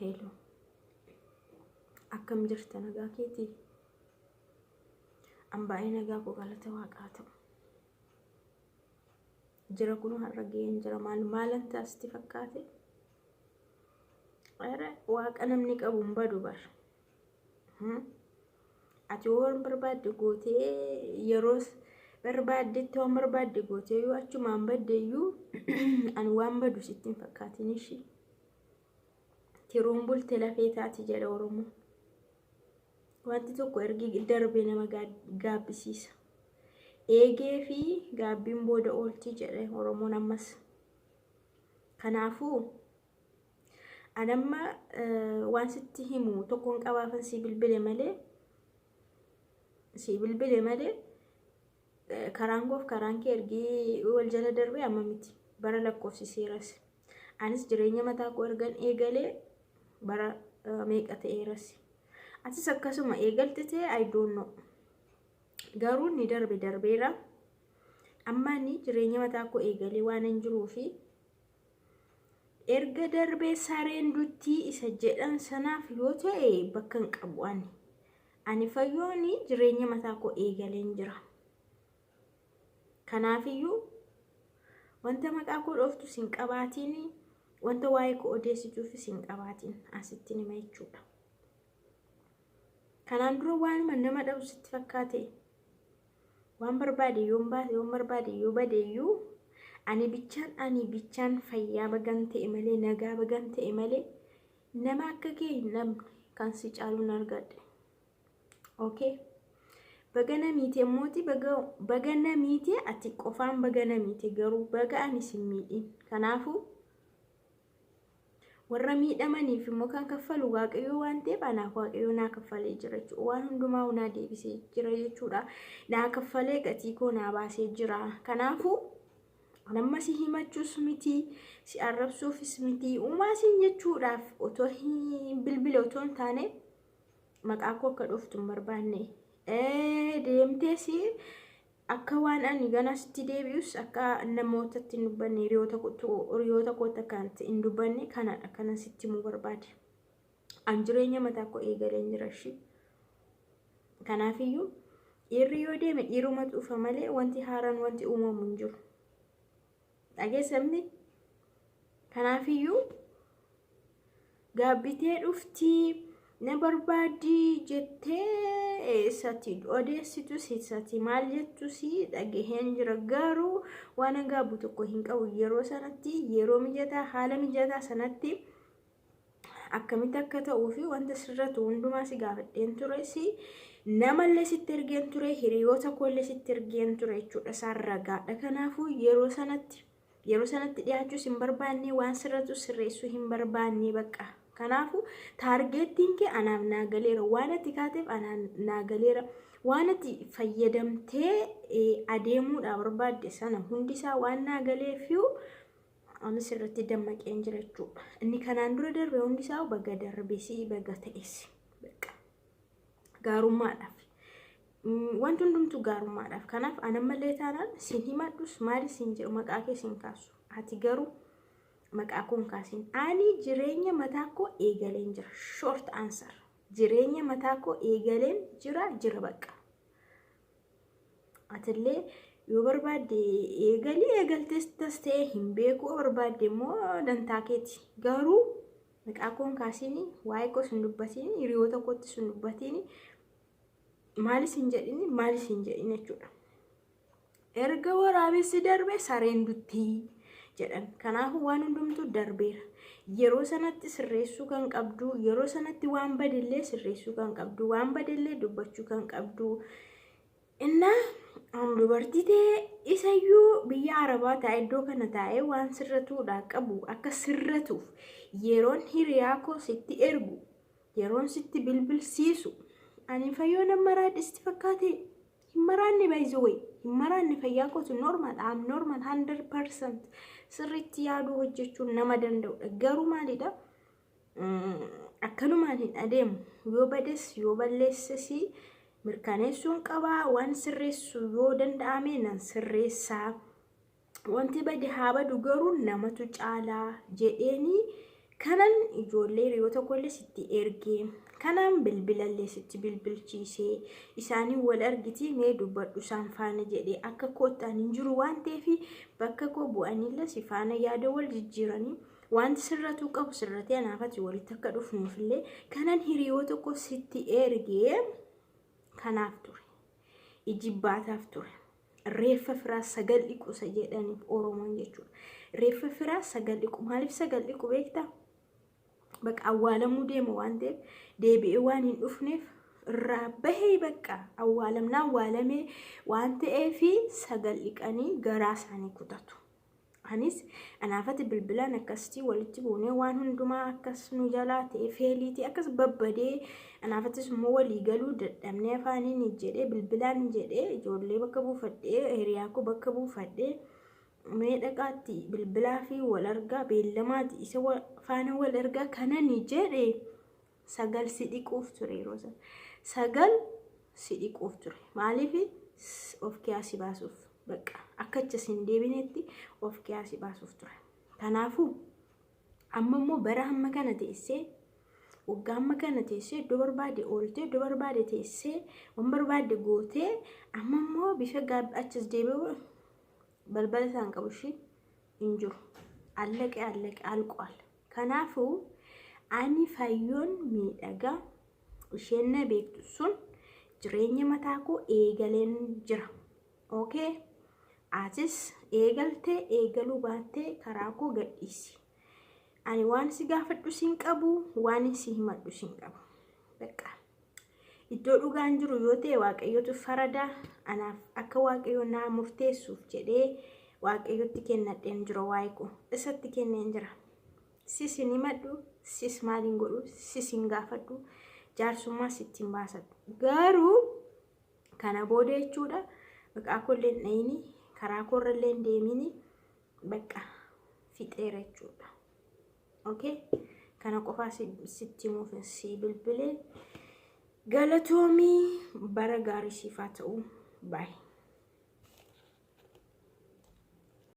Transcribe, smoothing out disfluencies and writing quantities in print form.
Hello. Akkam jirta, nagaa keetii? An baay'ee nagaa koo, galata waaqaa ta'u. Jira, kun har'a ga'een jira. Maal maalan taasisti fakkaate? Waaqa namni qabu hin badu bar. Ati waan barbaadde gootee, yeroo barbaaddetti waan barbaadde gootee yoo achumaan badde iyyuu, ani waan badu sitti hin fakkaatin ishii. "Tiruun bulte lafee taati" jedha Oromoon. Wanti tokko ergi darbee nama gaabbisiisa. "Eegee fi gaabbiin booda oolti" jedhe Oromoon ammas. Kanaafuu anamma waan sitti himu tokkoon qabaafan si bilbile malee, karaan koof karaan kee ergii wal jala darbee amma miti, bara lakkoofsiseeras. Anis jireenya mataa koo ergan eegalee bara meeqa ta'eeras. Atis akkasuma eegalte ta'e, I don't know. Garuu ni darbe, darbeera. Amma inni jireenya mataa koo eegalee waan hin jiruu fi erga darbee sareen duttii isa jedhan sanaaf yoo ta'e, bakka hin qabu ani. Ani fayyooni jireenya mataa koo eegaleen jira. Kanaafiyyuu wanta maqaa koo dhooftus hin qabaatiin, wanta waa'ee koo odeessituufis hin qabaatiin, asitti nima jechuudha. Kanaan dura waanuma nama dhabu sitti fakkaate, waan barbaade yoon baase, yoon barbaade yoo bade iyyuu, ani bichaan fayyaa bagan ta'e malee, nagaa bagan ta'e malee, nama akka kee hin dhabne, kan si caaluun argadhe. Okay. Baga namiite immooti, baga namiite, ati qofaan baga namiite, garuu baga ani sin miidhin. Kanaafuu warra miidhamaniif immoo kan kaffalu Waaqayyoo waan ta'eef, anaaf Waaqayyoo naa kaffalee jira jechuudha. Waan hundumaa naa deebisee jira jechuudha. Naa kaffalee gatii koo naa baasee jira. Kanaafuu amma si himachuus miti, si arrabsuufis miti, uumaa siin jechuudhaaf otoo bilbile otoo hin taane, maqaa koo akka dhuftu hin barbaanne. Deemtees akka waan ani ganasitti deebi'us akka namootatti hin dubbanne, hiriyoota kootti akka hin dubbanne, kanadha kanan sitti himuu barbaade. An jireenya mataa koo eegaleen jira ishii. Kanaafiyyuu dhiirri yoo deeme dhiirumatu dhufa malee, wanti haaraan wanti uumamu hin jiru. Dhageessamni? Kanaafiyyuu gaabbitee dhuftii na barbaaddii jettee isatti odeessitus, isatti maal jettus dhagaheen jira, garuu waan gaabbu tokko hin qabu. Yeroo sanatti, yeroo mijataa, haala mijataa sanatti akkamitti akka ta'uu fi wanta sirratu hundumaa si gaafadheen ture, si namallee sitti ergeen ture, hiriyoota koollee sitti ergeen ture jechuudha. Isaan ragaadha. Kanaafuu yeroo sanatti dhiyaachuus hin barbaanne, waan sirratu sirreessuu hin barbaanne, bakka. Kanaafuu targetiin kee anaaf naa galeera. Waan ati kaateef anaan naa galeera. Waan ati fayyadamtee adeemuudhaa barbaadde sana hundisaa waan naa galeefiyu, anis irratti dammaqeen jira jechuudha. Inni kanaan dura darbe hundisaa baga darbesi, baga ta'es. Gaarummaadhaaf. Wanti hundumtuu gaarummaadhaaf. Kanaaf anammallee taanaan sin himadhus, maali sin jedhu, maqaa kee sin kaasu. Ati garuu maqaa koo hin kaasin. Ani jireenya mataa koo eegaleen jira. Short answer. Jireenya mataa koo eegaleen jira, jira bakka. Atillee yoo barbaadde eegalii, eegaltees tas ta'e hin beeku, yoo barbaadde immoo dantaa keeti. Garuu maqaa koo hin kaasini, waa'ee koos hin dubbatini, hiriyoota koottis hin dubbatini, maalis hin jedhini, maalis hin jedhin jechuudha. "Erga waraabessi darbe sareen duttii" jedhan. Kanaafuu waan hundumtuu darbeera. Yeroo sanatti sirreessuu kan qabdu, yeroo sanatti waan badellee sirreessuu kan qabdu, waan badellee dubbachuu kan qabdu. Innaa dubartii ta'e isayyuu biyya Arabaa taa'e, iddoo kana taa'ee waan sirratuudhaa qabu akka sirratuuf yeroon hiriyaa koo sitti ergu, yeroon sitti bilbilsiisu, ani fayyoo nama maraadhisti fakkaate? Hin maraanne, by the way, hin maraanne. Fayyaa kootu normal, am normal 100%. Sirriitti yaaduu, hojjechuu nama danda'udha. Garuu maalidha, akkanumaan hin adeemu. Yoo bades, yoo balleesses, mirkaneessuun qabaa. Waan sirreessu yoo danda'ame nan sirreessaa. Wanti bade haa badu, garuu namatu caalaa jedheeni. Kanan ijoollee hiriyoota koollee sitti ergee, kanan bilbilallee sitti bilbilchiisee, isaanii wal argitii mee dubbadhu isaan faana jedhee, akka koottaan hin jiru waan ta'eef bakka koo bu'aniillee si faana yaada wal jijjiiranii wanti sirratuu qabu sirratee anaafati walitti akka dhufnuufillee kanan hiriyoota koo sitti ergee kanaaf ture. Ijibbaataaf ture. Reeffa firaa sagal dhiqu isa jedhaniif Oromoon jechuudha. Reeffa firaa sagal dhiqu. Maaliif sagal dhiqu beektaa? Bakka awwaalamuu deema waan ta'eef, deebi'ee waan hin dhufneef irraa bahee bakka awwaalamnaa awwaalamee waan ta'eef sagal dhiqanii garaa isaanii kutatu. Anis anaafati bilbilaan akkasitti walitti buunee waan hundumaa akkas nu jalaa ta'e, feeliitii akkas babbadee, anaafatis immoo walii galuu dadhabnee afaaniin jedhee, bilbilaan jedhee, ijoollee bakka buufadhee, hiriyaa koo bakka buufadhee, mee dhaqaatti bilbilaa fi wal argaa, beellamaati isa faana wal argaa kanani jedhe sagal si dhiquuf ture yeroo sana. Sagal si dhiquuf ture. Maaliif? Of kiyaa si baasuuf, bakka akka achas hin deebinetti of kiyaa si baasuuf ture. Kanaafuu amma immoo bara hamma kana teessee, waggaa hamma kana teessee, iddoo barbaade ooltee, iddoo barbaade teessee, waan barbaade gootee, amma immoo bifa achas deebi'u balbala isaan qabu ishii hin jiru. Allaqe allaqe alqoal. Kanaafuu ani Fayyoon miidhagaa isheen na beektu sun jireenya mataa koo eegaleen jira. Okay? Atis eegaltee eegaluu baattee karaa koo gadhiisi. Ani waan si gaafadhu siin qabu, waan si himadhu siin qabu. Bakka. Iddoo dhugaan jiru yoo ta'e Waaqayyotu farada, anaaf akka Waaqayyo naa murteessuuf jedhee Waaqayyotti kennadheen jira waa'ee koo. Isatti kenneen jira. Sis hin himadhu, sis maaliin godhu, sis hin gaafadhu, jaarsummaa sitti hin baasadhu. Garuu kana booda jechuudha, maqaa koollee hin dhayini, karaa koorrallee hin deemini, bakka fixeera jechuudha. Okay? Kana qofaa sitti himuuf si bilbilee. Galatoomii, bara gaarii siif haa ta'u. Baay'ee.